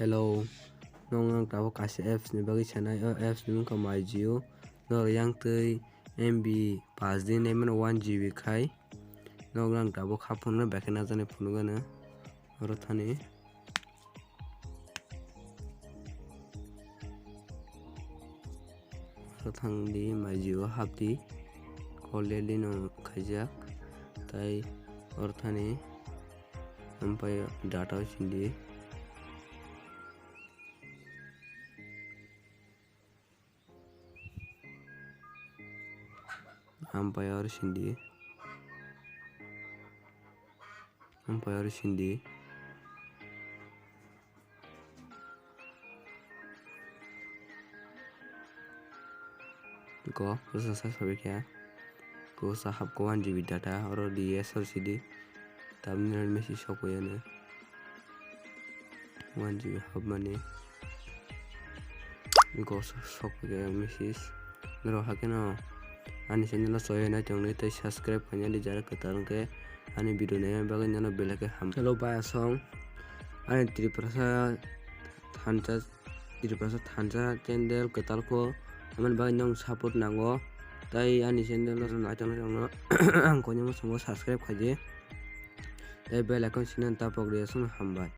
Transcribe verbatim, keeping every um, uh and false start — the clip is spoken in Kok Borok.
Hello, nong ang tabuk kaisa apps ni bagwi sanai, o apps ni wngkha MyJio. Noro yang twi M B pass di naimano one G B khai. Nong ang tabuk ha phone no baikhe najani phunukgano. Oro thani. Oro thangdi MyJio hapdi. Already no khaijak. Tai oro thani. Ampai data o sindi. Ampai oro sindi. Ampai oro sindi. Go, bwsa sa sabai kha. Go sa hapkha one G B data, oro di yes or sidi. Tamni message sok phaiya no. One G B hapmani. Go sa sok phaiya message. Noro hakeno ani channel o soyo nai tongni tei subscribe khaina di jara kwtal wngkhe ani video naina bagwi nono belai khe ham. Hello bai asong. Ani Tiprasa thansa Tiprasa thansa channel kwtal kho, aboni bagwi nwng support nango. Tai ani channel no naithok naithok no ang koinwi muchungo subscribe khaidi. Tai bell icon sini tapok ri aswkno hambai.